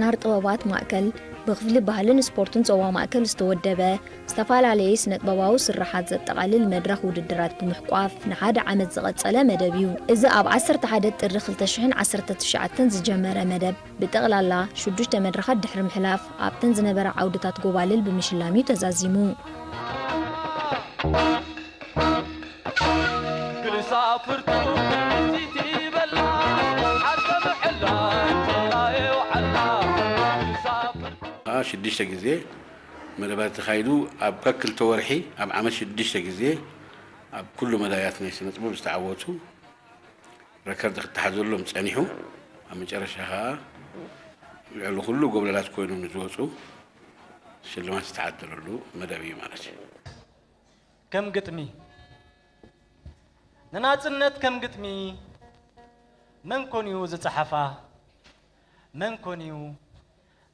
ናር ጥበባት ማእከል ብክፍሊ ባህልን ስፖርትን ዞባ ማእከል ዝተወደበ ዝተፈላለየ ስነጥበባዊ ስርሓት ዘጠቓልል መድረኽ ውድድራት ብምሕቋፍ ንሓደ ዓመት ዝቐጸለ መደብ እዩ። እዚ ኣብ ዓሰርተ ሓደ ጥሪ ክልተ ሽሕን ዓሰርተ ትሽዓተን ዝጀመረ መደብ ብጠቕላላ ሽዱሽተ መድረኻት ድሕሪ ምሕላፍ ኣብተን ዝነበራ ዓውድታት ጎባልል ብምሽላም እዩ ተዛዚሙ። ሽዱሽተ ግዜ መደባት ተኻይዱ ኣብ ከክልተ ወርሒ ኣብ ዓመት ሽዱሽተ ግዜ ኣብ ኩሉ መዳያት ናይ ስነ ጥበብ ዝተዓወቱ ረከርድ ክተሓዘሎም ጸኒሑ ኣብ መጨረሻ ኸዓ ልዕሊ ኩሉ ጎብለላት ኮይኖም ንዝወፁ ሽልማት ዝተዓደለሉ መደብ እዩ ማለት እዩ። ከም ግጥሚ ንናጽነት ከም ግጥሚ መን ኮን እዩ ዝጸሓፋ? መን ኮን እዩ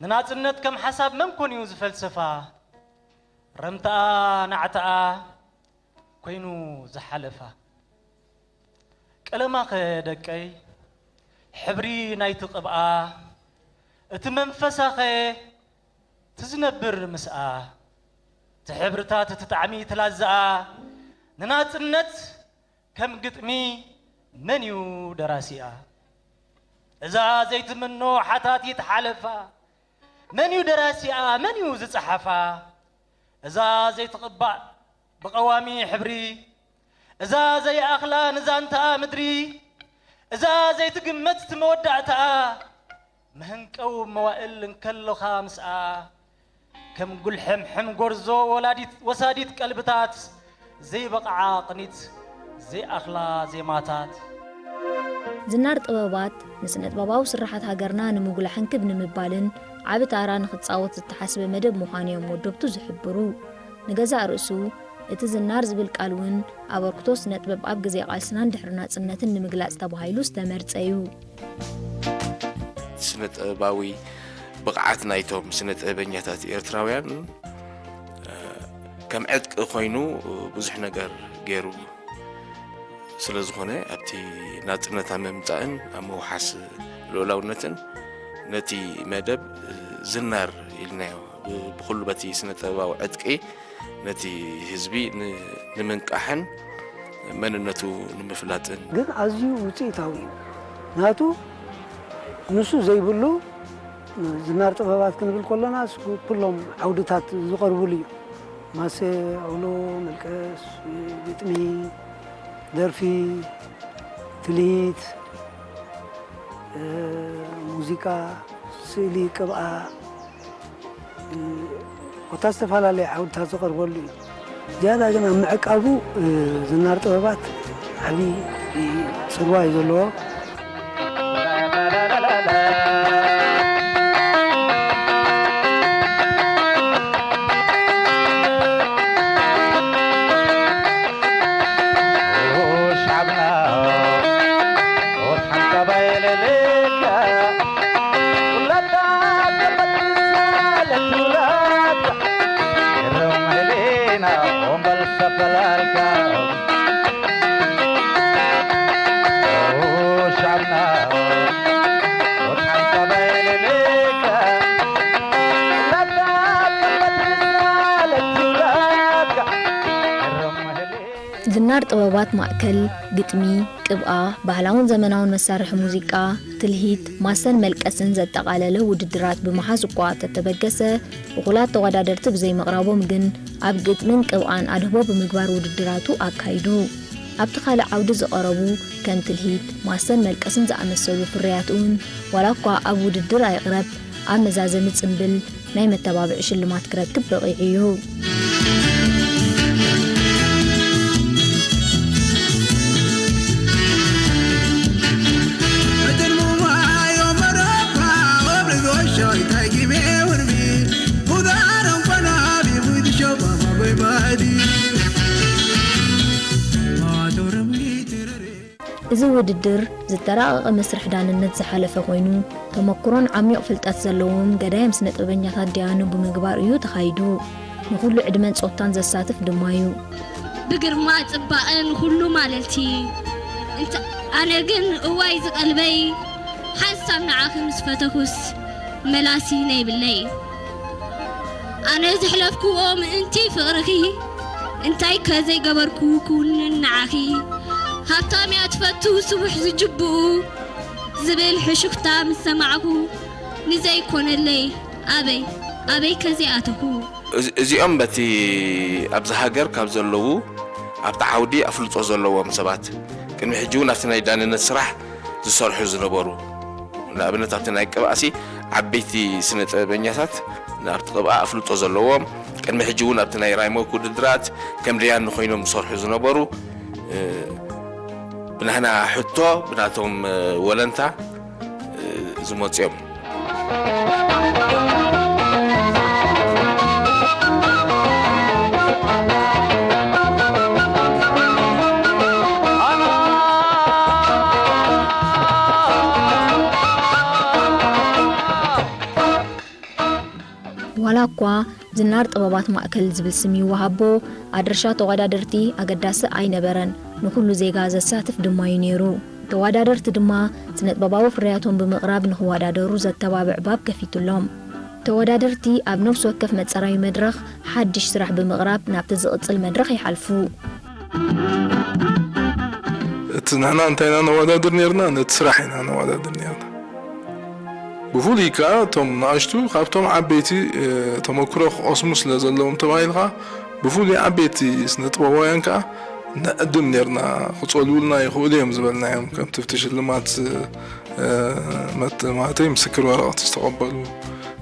ንናጽነት ከም ሓሳብ መን ኮን እዩ ዝፈልሰፋ? ረምታኣ ናዕታኣ ኮይኑ ዝሓለፋ ቀለማኸ ደቀይ ሕብሪ ናይቲ ቅብኣ እቲ መንፈሳኸ ትዝነብር ምስኣ እቲ ሕብርታት እቲ ጣዕሚ እቲ ላዝኣ ንናጽነት ከም ግጥሚ መን እዩ ደራሲኣ እዛ ዘይትምኖ ሓታቲት ሓለፋ መን እዩ ደራሲኣ መን እዩ ዝጸሓፋ እዛ ዘይትቕባእ ብቐዋሚ ሕብሪ እዛ ዘይኣኽላ ንዛንታኣ ምድሪ እዛ ዘይትግመት እቲ መወዳእታኣ መህንቀው መዋእል እንከሎኻ ምስኣ ከም ጉልሕምሕም ጎርዞ ወላዲት ወሳዲት ቀልብታት ዘይበቕዓ ቅኒት ዘይኣኽላ ዜማታት ዝናር ጥበባት ንስነጥበባዊ ስርሓት ሃገርና ንምጉላሕን ክብ ንምባልን ዓቢ ታራ ንኽጻወት ዝተሓስበ መደብ ምዃኑ እዮም ወደብቱ ዝሕብሩ። ንገዛእ ርእሱ እቲ ዝናር ዝብል ቃል እውን ኣበርክቶ ስነጥበብ ኣብ ግዜ ቃልስናን ድሕሪ ናጽነትን ንምግላጽ ተባሂሉ ዝተመርጸ እዩ። ስነጥበባዊ ብቕዓት ናይቶም ስነጥበበኛታት ኤርትራውያን ከም ዕጥቂ ኮይኑ ብዙሕ ነገር ገይሩ ስለዝኾነ ኣብቲ ናጽነት ኣብ ምምጻእን ኣብ ምውሓስ ልኡላውነትን ነቲ መደብ ዝናር ኢልናዮ ብኩሉ በቲ ስነ ጥበባዊ ዕጥቂ ነቲ ህዝቢ ንምንቃሕን መንነቱ ንምፍላጥን ግን ኣዝዩ ውፅኢታዊ እዩ ናቱ ንሱ ዘይብሉ ዝናር ጥበባት ክንብል ከሎና ኩሎም ዓውድታት ዝቐርብሉ እዩ ማሰ ኣውሎ መልቀስ ግጥሚ ደርፊ ትልሂት ሙዚቃ ስእሊ ቅብኣ ኮታ ዝተፈላለየ ዓውድታት ዝቐርበሉ እዩ ዝያዳ ግን ኣብ ምዕቃቡ ዝናር ጥበባት ዓብዪ ፅልዋ እዩ ዘለዎ ዝናር ጥበባት ማእከል፣ ግጥሚ፣ ቅብኣ፣ ባህላውን ዘመናውን መሳርሒ ሙዚቃ፣ ትልሂት፣ ማሰን መልቀስን ዘጠቓለለ ውድድራት ብምሓዝ እኳ ተተበገሰ፣ እኹላት ተወዳደርቲ ብዘይምቕራቦም ግን ኣብ ግጥምን ቅብኣን ኣድህቦ ብምግባር ውድድራቱ ኣካይዱ። ኣብቲ ካልእ ዓውዲ ዝቐረቡ ከም ትልሂት፣ ማሰን መልቀስን ዝኣመሰሉ ፍርያት እውን ዋላ እኳ ኣብ ውድድር ኣይቕረብ ኣብ መዛዘሚ ጽምብል ናይ መተባብዒ ሽልማት ክረክብ በቒዑ እዩ። እዚ ውድድር ዝተራቐቐ መስርሕ ዳንነት ዝሓለፈ ኮይኑ፣ ተመኩሮን ዓሚቕ ፍልጠት ዘለዎም ገዳይም ስነ-ጥበበኛታት ደያኑ ብምግባር እዩ ተኻይዱ። ንኹሉ ዕድመን ጾታን ዘሳትፍ ድማ እዩ። ብግርማ ጽባቐ ንኹሉ ማለልቲ እንተ ኣነ ግን እዋይ ዝቐልበይ ሓንሳብ ንዓኺ ምስ ፈተኹስ መላሲ ነይብለይ። ኣነ ዘሕለፍክዎ ምእንቲ ፍቕርኺ፣ እንታይ ከ ዘይገበርኩ ክውንን ንዓኺ። ሃብታም እያ ትፈቱ ስቡሕ ዝጅብኡ፣ ዝብል ሕሹኽታ ምስ ሰማዕኩ፣ ንዘይኮነለይ ኣበይ፣ ኣበይ ከ ዘይኣተኹ። እዚ-፣ እዚኦም በቲ ኣብዚ ሃገር ካብ ዘለዉ ኣብቲ ዓውዲ ኣፍልጦ ዘለዎም ሰባት፣ ቅድሚ ሕጂ እውን ኣብቲ ናይ ዳንነት ስራሕ ዝሰርሑ ዝነበሩ፣ ንኣብነት ኣብቲ ናይ ቅብኣሲ ዓበይቲ ስነ ጥበበኛታት፣ ኣብቲ ቅብኣ ኣፍልጦ ዘለዎም፣ ቅድሚ ሕጂ እውን ኣብቲ ናይ ራይሞክ ውድድራት ከም ደያኒ ኮይኖም ዝሰርሑ ዝነበሩ፣ እ፣ ብናህና ሕቶ፣ ብናቶም፣ እ፣ ወለንታ፣ እ፣ ዝመፁ እዮም። ዋላ እኳ ዝናር ጥበባት ማእከል ዝብል ስም ይወሃቦ፣ ኣድራሻ ተወዳደርቲ ኣገዳሲ ኣይነበረን፣ ንኹሉ ዜጋ ዘሳትፍ ድማ እዩ ነይሩ። ተወዳደርቲ ድማ ስነጥበባዊ ፍርያቶም ብምቕራብ ንኽወዳደሩ ዘተባብዕ ባብ ከፊቱሎም። ተወዳደርቲ ኣብ ነፍሲ ወከፍ መጻራዊ መድረኽ ሓድሽ ስራሕ ብምቕራብ ናብቲ ዝቕጽል መድረኽ ይሓልፉ። እቲ ንሕና እንታይ ኢና ነወዳድር ነርና? ነቲ ስራሕ ኢና ነወዳድር ነርና። ብፍሉይ ከኣ እቶም ንኣሽቱ ካብቶም ዓበይቲ፣ እ፣ ተመክሮ ክቐስሙ ስለ ዘለዎም ተባሂልካ፣ ብፍሉይ ዓበይቲ ስነ ጥበባውያን ከኣ ንዕድም ነርና፣ ክጸልውልና ይኽእሉ እዮም ዝበልናዮም። ከምቲ ኣብቲ ሽልማት፣ እ፣ መት-፣ ማለተይ ምስክር ወረቐት ዝተቐበሉ፣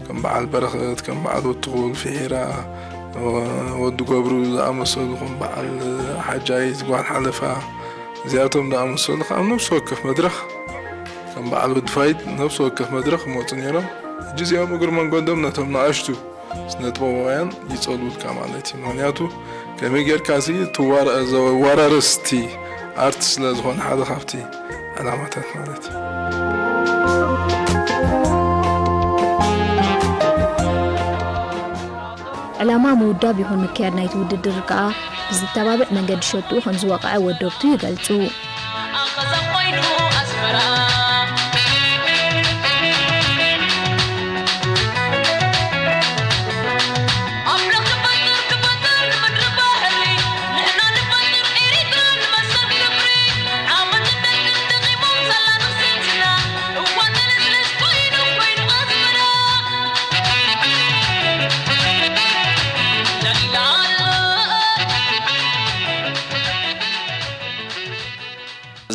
ከም በዓል በረኸት፣ ከም በዓል ወዲ ትኹል፣ ፊሒራ፣ ወ-፣ ወዲ ገብሩ ዝኣመሰሉ፣ ከም በዓል ሓጃይት፣ ጓል ሓለፋ፣ እዚኣቶም ዝኣመሰሉ ከኣ ኣብ ነፍሲ ወከፍ መድረኽ፣ ከም በዓል ወዲ ፋይድ ነፍሲ ወከፍ መድረኽ ይመጹ ነይሮም። ሕጂ እዚኦም እግሪ መንገዶም ነቶም ንኣሽቱ ስነ ጥበባውያን ይጸልውልካ ማለት እዩ። ምኽንያቱ ከመይ ጌርካ ሲ ትዋረ-፣ ዘዋራርስ እቲ ኣርት ስለ ዝኾነ ሓደ ካብቲ ዕላማታት ማለት እዩ። ዕላማ ምውዳብ ይኹን ምክያድ ናይቲ ውድድር ከኣ ብዝተባብዕ መንገዲ ሸትኡ ከም ዝወቕዐ ወደብቱ ይገልጹ።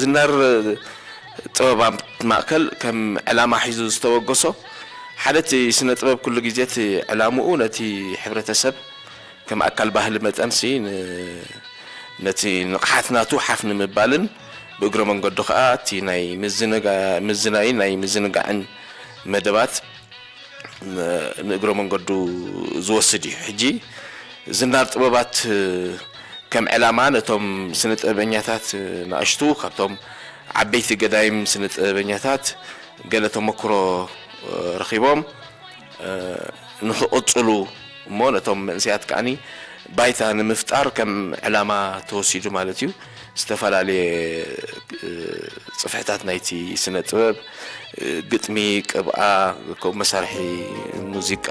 ዝናር ጥበባት ማእከል ከም ዕላማ ሒዙ ዝተበገሶ ሓደ እቲ ስነ ጥበብ ኩሉ ግዜ እቲ ዕላምኡ ነቲ ሕብረተሰብ ከም ኣካል ባህሊ መጠንሲ ን-፣ ነቲ ንቕሓት ናቱ ሓፍ ንምባልን ብእግረ መንገዱ ከኣ እቲ ናይ ምዝንጋ-፣ ምዝናይን ናይ ምዝንጋዕን መደባት ን-፣ ንእግረ መንገዱ ዝወስድ እዩ። ሕጂ ዝናር ጥበባት ከም ዕላማ ነቶም ስነ ጥበበኛታት ንኣሽቱ ካብቶም ዓበይቲ ገዳይም ስነ ጥበበኛታት ገለ ተመክሮ ረኺቦም ንኽቕጽሉ እሞ ነቶም መንእሰያት ከኣኒ ባይታ ንምፍጣር ከም ዕላማ ተወሲዱ ማለት እዩ። ዝተፈላለየ ጽፍሕታት ናይቲ ስነ ጥበብ፣ ግጥሚ፣ ቅብኣ፣ ከምኡ መሳርሒ ሙዚቃ፣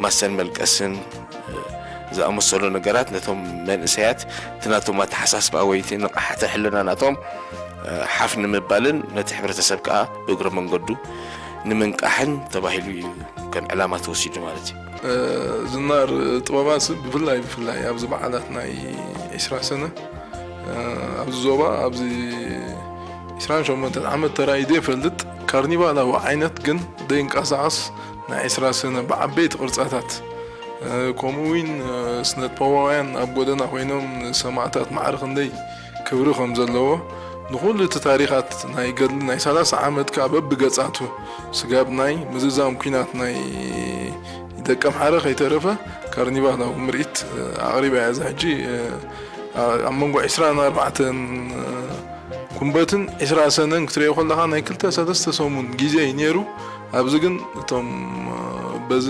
ማሰን መልቀስን ዝኣመሰሉ ነገራት ነቶም መንእሰያት እቲ ናቶም ኣተሓሳስባ ወይ እቲ ንቕሓተ ሕልና ናቶም ሓፍ ንምባልን ነቲ ሕብረተሰብ ከኣ ብእግረ መንገዱ ንምንቃሕን ተባሂሉ እዩ ከም ዕላማ ተወሲዱ ማለት እዩ። ዝናር ጥበባት ብፍላይ ብፍላይ ኣብዚ በዓላት ናይ ዒስራ ሰነ ኣብዚ ዞባ ኣብዚ ዒስራን ሸሞንተን ዓመት ተራእዩ ዘይፈልጥ ካርኒቫላዊ ዓይነት ግን ዘይንቀሳቐስ ናይ ዒስራ ሰነ ብዓበይቲ ቅርጻታት ከምኡ እውን ስነጥበባውያን ኣብ ጎደና ኮይኖም ንሰማእታት ማዕረ ክንደይ ክብሪ ከም ዘለዎ ንኹሉ እቲ ታሪኻት ናይ ገድሊ ናይ ሰላሳ ዓመት ከኣ በብገጻቱ ስጋብ ናይ ምዝዛም ኲናት ናይ ደቀምሓረ ከይተረፈ ካርኒቫላዊ ምርኢት ኣቕሪባ እያ። እዚ ሕጂ ኣብ መንጎ ዒስራን ኣርባዕተን ኩንበትን ዒስራ ሰነን ክትሪኦ ከለኻ ናይ ክልተ ሰለስተ ሰሙን ግዜ እዩ ነይሩ። ኣብዚ ግን እቶም በዚ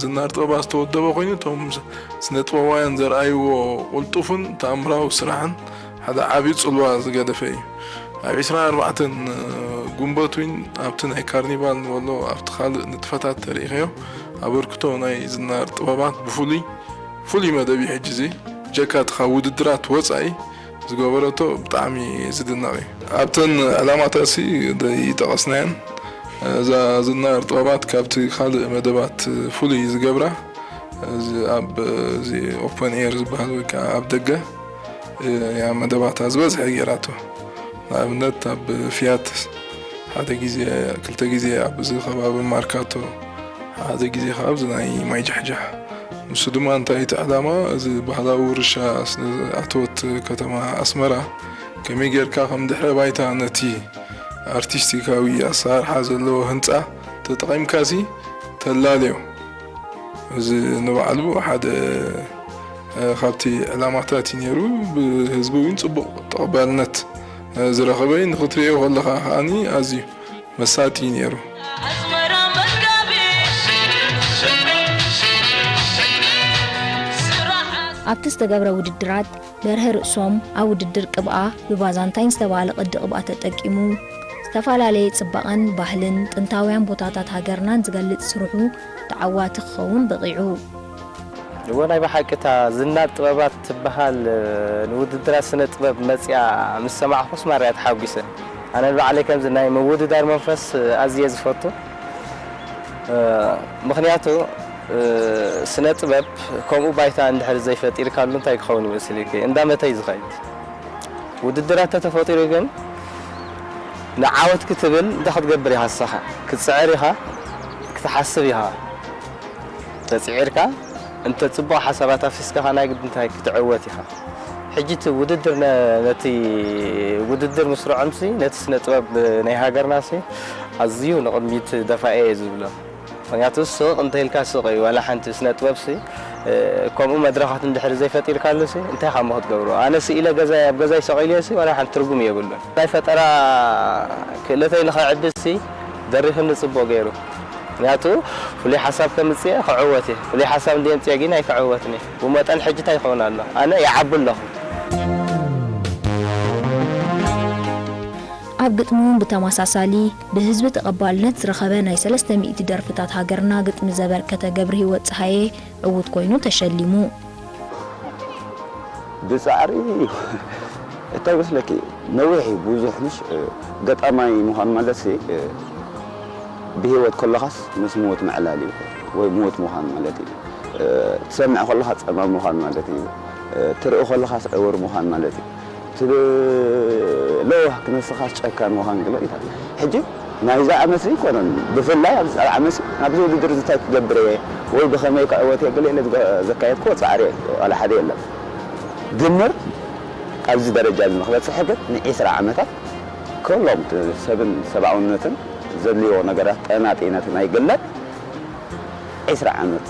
ዝናር ጥበባት ዝተወደበ ኮይኑ እቶም ስነ ጥበባውያን ዘርኣይዎ ቅልጡፍን ተኣምራዊ ስራሕን ሓደ ዓብዪ ጽልዋ ዝገደፈ እዩ። ኣብ ዕስራን ኣርባዕተን ጉንበት እውን ኣብቲ ናይ ካርኒቫል ንበሎ ኣብቲ ካልእ ንጥፈታት ተሪኢኸዮ ኣበርክቶ ናይ ዝናር ጥበባት ብፍሉይ ፍሉይ መደብ እዩ። ሕጂ እዚ ብጀካ እቲ ካብ ውድድራት ወፃኢ ዝገበረቶ ብጣዕሚ ዝድነቕ እዩ። ኣብተን ዕላማታሲ ይጠቐስናየን እዛ ዝናር ጥበባት ካብቲ ካልእ መደባት ፍሉይ ዝገብራ እዚ ኣብ እዚ ኦፐን ኤር ዝበሃል ወይ ከዓ ኣብ ደገ እያ መደባታ ዝበዝሐ ገይራቶ። ንኣብነት ኣብ ፊያት ሓደ ግዜ ክልተ ግዜ ኣብዚ ከባቢ ማርካቶ ሓደ ግዜ ከዓ ኣብዚ ናይ ማይ ጃሕጃሕ ንሱ ድማ እንታይ እቲ ዕላማ እዚ ባህላዊ ውርሻ ስለ ኣተወት ከተማ ኣስመራ ከመይ ጌርካ ከም ድሕረ ባይታ ነቲ ኣርቲስቲካዊ ኣሰራርሓ ዘለዎ ህንፃ ተጠቒምካሲ ተላለዮ። እዚ ንባዕሉ ሓደ ካብቲ ዕላማታት እዩ ነይሩ። ብህዝቢ እውን ፅቡቕ ተቐባልነት ዝረኸበ እዩ። ንክትሪኦ ከለኻ ከዓኒ ኣዝዩ መሳጢ እዩ ነይሩ። ኣብቲ ዝተገብረ ውድድራት በርሀ ርእሶም ኣብ ውድድር ቅብኣ ብባዛንታይን ዝተባህለ ቅዲ ቅብኣ ተጠቂሙ ዝተፈላለየ ፅባቐን ባህልን ጥንታውያን ቦታታት ሃገርናን ዝገልፅ ስርሑ ተዓዋቲ ክኸውን በቒዑ። እወ ናይ ብሓቂ እታ ዝናር ጥበባት ትበሃል ንውድድራት ስነ ጥበብ መፅያ ምስ ሰማዕኹስ ማርያ ተሓጒሰ። ኣነ ንባዕለይ ከምዚ ናይ ምውድዳር መንፈስ ኣዝየ ዝፈቱ። ምኽንያቱ ስነ ጥበብ ከምኡ ባይታ እንድሕር ዘይፈጢርካሉ እንታይ ክኸውን ይመስልኪ? እንዳመተ እዩ ዝኸይድ። ውድድራት ተተፈጢሩ ግን ንዓወት ክትብል እንታይ ክትገብር ኢኻ ንስኻ? ክትፅዕር ኢኻ፣ ክትሓስብ ኢኻ። ተፅዒርካ እንተ ፅቡቕ ሓሳባት ኣፍሲስካ ኸዓ ናይ ግድን እንታይ ክትዕወት ኢኻ። ሕጂ እቲ ውድድር ነቲ ውድድር ምስርዖምሲ ነቲ ስነ ጥበብ ናይ ሃገርናሲ ኣዝዩ ንቕድሚት ደፋኤ እየ ዝብሎ። ምኽንያቱ ስቕ እንተኢልካ ስቕ እዩ። ዋላ ሓንቲ ስነ ጥበብሲ ከምኡ መድረኻት እንድሕር ዘይፈጢርካሉሲ እንታይ ኢኻ እሞ ክትገብሮ? ኣነ ስኢለ ገዛይ ኣብ ገዛይ ሰቒለዮሲ ዋላ ሓንቲ ትርጉም የብሉን። ናይ ፈጠራ ክእለተይ ንኸዕብሲ ደሪኽኒ ጽቡቕ ገይሩ። ምኽንያቱ ፍሉይ ሓሳብ ከምጽእ እየ ክዕወት እየ። ፍሉይ ሓሳብ እንድየ ኣምጽኤ ግን ኣይክዕወትን እየ። ብመጠን ሕጂ እንታይ ይኸውን ኣሎ? ኣነ ይዓቢ ኣለኹ። ኣብ ግጥሚ እውን ብተመሳሳሊ ብህዝቢ ተቐባልነት ዝረኸበ ናይ ሰለስተ ሚእቲ ደርፍታት ሃገርና ግጥሚ ዘበርከተ ገብረሂወት ጸሃየ ዕዉት ኮይኑ ተሸሊሙ። ብጻዕሪ እዩ። እንታይ መስለኪ ነዊሕ እዩ ብዙሕ ምሽ ገጣማይ ምዃን ማለት ሲ ብህይወት ከለኻስ ምስ ምዉት ምዕላል እዩ ወይ ምዉት ምዃን ማለት እዩ። ትሰምዕ ከለኻ ጸማም ምዃን ማለት እዩ። ትርኢ ከለኻስ ዕውር ምዃን ማለት እዩ። ለዋህ ክነስኻስ ጨካን ምዃን ግለ ኢታ። ሕጂ ናይዚ ዓመት ዘይኮነን ብፍላይ ኣብዚ ፃዕ ዓመት ኣብዚ ውድድር እንታይ ክገብር እየ ወይ ብኸመይ ክዕወት እየ ገለ ኢለ ዘካየድክዎ ፃዕሪ ዋላ ሓደ የለን። ድምር ኣብዚ ደረጃ እዚ ንክበፅሕ ግን ንዒስራ ዓመታት ኩሎም ሰብን ሰብኣውነትን ዘድልዮ ነገራት ጠናጢነት ናይ ግለ ዒስራ ዓመት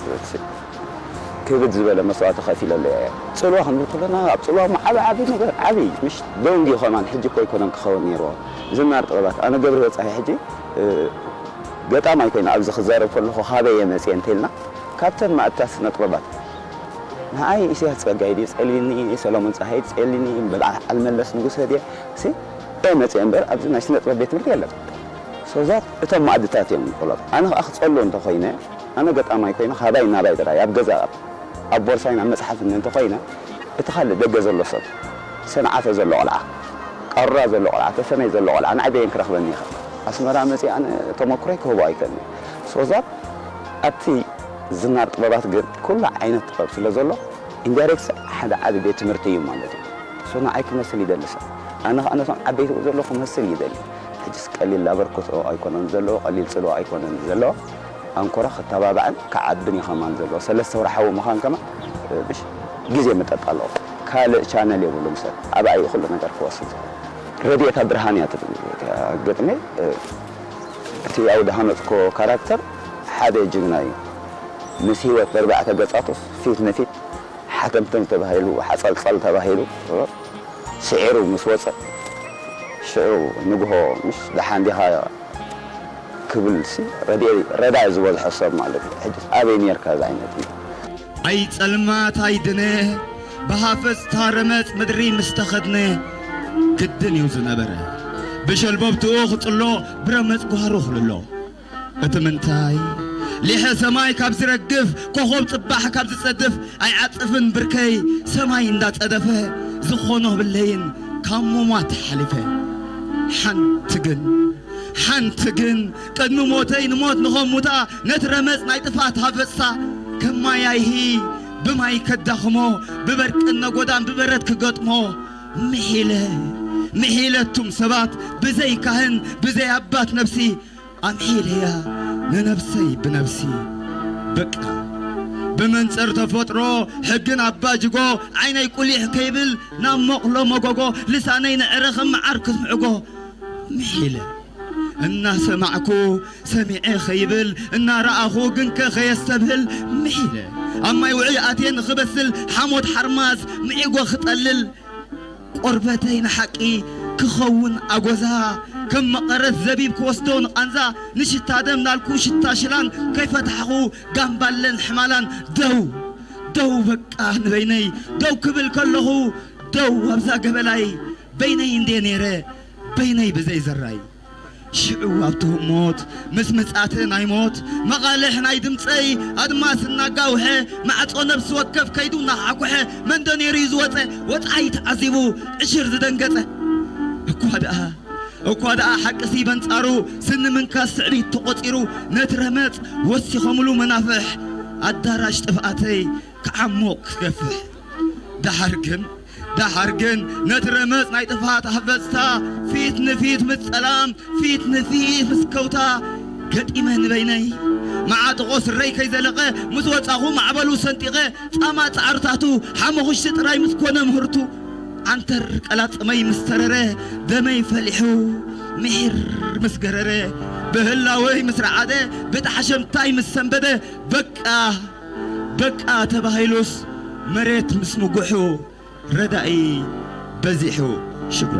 ክብድ ዝበለ መስዋእቲ ከፊለሉ እየ። ፅልዋ ክንብል ከለና ኣብ ፅልዋ ዓቢ ዓቢ ነገር ዓቢ ምሽ ደንጊ ከማን ሕጂ እኮ ኣይኮነን ክኸውን ነይርዎ። ዝናር ጥበባት ኣነ ገብረ ወፃኢ ሕጂ ገጣማይ ኮይነ ኣብዚ ክዛረብ ከለኹ ካበይ እየ መፅየ እንተኢልና ካብተን ማእታ ስነ ጥበባት ንዓይ ኢሳያስ ፀጋይ ድዩ ፀሊኒ፣ ሰሎሞን ፀሃይ ፀሊኒ፣ በዓል መለስ ንጉሰ ድየ ሲ እየ መፅየ እምበር ኣብዚ ናይ ስነ ጥበብ ቤት ትምህርቲ የለን። ሶዛት እቶም ማእድታት እዮም ጥበብ ኣነ ከዓ ክፀሉ እንተኮይነ ኣነ ገጣማይ ኮይነ ካባይ ናባይ ጥራይ ኣብ ገዛ ኣብ ቦርሳይን ኣብ መፅሓፍን እንተኮይነ እቲ ካልእ ደገ ዘሎ ሰብ ሰንዓፈ ዘሎ ቆልዓ ቃሩራ ዘሎ ቆልዓ ተሰነይ ዘሎ ቆልዓ ንዓይ በየን ክረኽበኒ ይኽእል ኣስመራ መፅእ ኣነ ተመክሮይ ክህቦ ኣይክእልን ሶዛት ኣብቲ ዝናር ጥበባት ግን ኩሉ ዓይነት ጥበብ ስለ ዘሎ ኢንዳይሬክት ሓደ ዓቢ ቤት ትምህርቲ እዩ ማለት እዩ ንዓይ ክመስል ይደሊ ሰብ ኣነ ከዓ ነቶም ዓበይቲ ዘለኹ ክመስል ይደሊ ሕጅስ ቀሊል ኣበርክቶ ኣይኮነን ዘለዎ ቀሊል ፅልዋ ኣይኮነን ዘለዎ ኣንኮራ ክተባባዕን ክዓብን እዩ ከማን ዘለዎ ሰለስተ ወርሓዊ ምዃን ከማን ግዜ መጠጥ ኣለዎ ካልእ ቻነል የብሉን ሰብ ኣባይ ኩሉ ነገር ክወስድ ዝኽእል ረድኤታ ብርሃን እያ ትብል ግጥሚ እቲ ኣውደ ሃነፅኮ ካራክተር ሓደ ጅግና እዩ ምስ ህይወት በርባዕተ ገፃቱስ ፊት ንፊት ሓተምተም ተባሂሉ ሓፀልፀል ተባሂሉ ስዒሩ ምስ ወፀ ሽዑ ንግሆ ምስ ደሓን ዲኻ ክብል ሲ ረድኤ ረዳኢ ዝበዝሖ ሰብ ማለት እዩ ሕጂ ኣበይ ነርካ እዚ ዓይነት እዩ ኣይ ጸልማት ኣይ ድነ ብሃፈጽታ ረመጽ ምድሪ ምስ ተኸድነ ግድን እዩ ዝነበረ ብሸልበብትኡ ክጽሎ ብረመጽ ጓህሩ ክልሎ። እቲ ምንታይ ሊሐ ሰማይ ካብ ዝረግፍ፣ ኮኾብ ጽባሕ ካብ ዝጸድፍ፣ ኣይዓጽፍን ብርከይ ሰማይ እንዳጸደፈ፣ ዝኾኖ ብለይን ካብ ምሟት ሓሊፈ። ሓንቲ ግን፣ ሓንቲ ግን ቅድሚ ሞተይ ንሞት ንኸሙታ፣ ነቲ ረመጽ ናይ ጥፋት ሃፈጽታ፣ ከማይ ኣይሂ ብማይ ከዳኽሞ፣ ብበርቅን ነጎዳን ብበረት ክገጥሞ፣ ምሒለ፣ ምሒለ እቱም ሰባት ብዘይ ካህን፣ ብዘይ ኣባት ነብሲ፣ ኣምሒለያ ንነብሰይ ብነብሲ። በቃ ብመንጽር ተፈጥሮ ሕግን ኣባ ጅጎ ዓይነይ ቁሊሕ ከይብል ናብ መቕሎ መጎጎ ልሳነይ ንዕረ ከም መዓር ክስምዕጎ ምሒለ። እናሰማዕኩ ሰሚዐ ከይብል እናረኣኹ ግንከ ከየስተብህል ምሒለ። ኣብ ማይ ውዑይ ኣትየ ንኽበስል ሓሞት ሓርማዝ ምዒጎ ክጠልል ቆርበተይ ንሓቂ ክኸውን ኣጎዛ፣ ከም መቐረት ዘቢብ ክወስዶ ንቓንዛ፣ ንሽታ ደም ናልኩ ሽታ ሽላን ከይፈታሕኹ ጋምባለን ሕማላን ደው፣ ደው በቃ ንበይነይ፣ ደው ክብል ከለኹ ደው ኣብዛ ገበላይ በይነይ እንዴ ነይረ፣ በይነይ ብዘይ ዘራይ። ሽዑ ኣብቲ ህሞት ምስ ምጻተ ናይ ሞት መቓልሕ ናይ ድምጸይ ኣድማስ እናጋውሐ፣ ማዕጾ ነብሲ ወከፍ ከይዱ እናሓኩሐ፣ መንዶ ነይሩ እዩ ዝወጸ ወጻኢ ተዓዚቡ ዕሽር ዝደንገጸ። እኳ ደኣ፣ እኳ ደኣ ሓቅሲ በንጻሩ ስኒ ምንካስ ስዕቢት ተቖጺሩ፣ ነቲ ረመጽ ወሲኾምሉ መናፍሕ ኣዳራሽ ጥፍኣተይ ክዓሙቕ ክገፍሕ። ደሓር ግን፣ ደሓር ግን ነቲ ረመጽ ናይ ጥፍኣት ኣህበጽታ ፊት ንፊት ምስ ጸላም፣ ፊት ንፊት ምስ ከውታ ገጢመ ንበይነይ። መዓጥቖ ስረይ ከይዘለቐ ምስ ወጻኹ ማዕበሉ ሰንጢቐ፣ ጻማ ጻዕርታቱ ሓመኹሽቲ ጥራይ ምስ ኮነ ምህርቱ፣ ዓንተር ቀላጽመይ ምስ ተረረ፣ ደመይ ፈሊሑ ምሒር ምስ ገረረ፣ ብህላወይ ምስ ረዓደ፣ ብጣሕሸምታይ ምስ ሰንበደ፣ በቃ በቃ ተባሂሉስ መሬት ምስ ምጉሑ ረዳኢ በዚሑ። ሽግሮ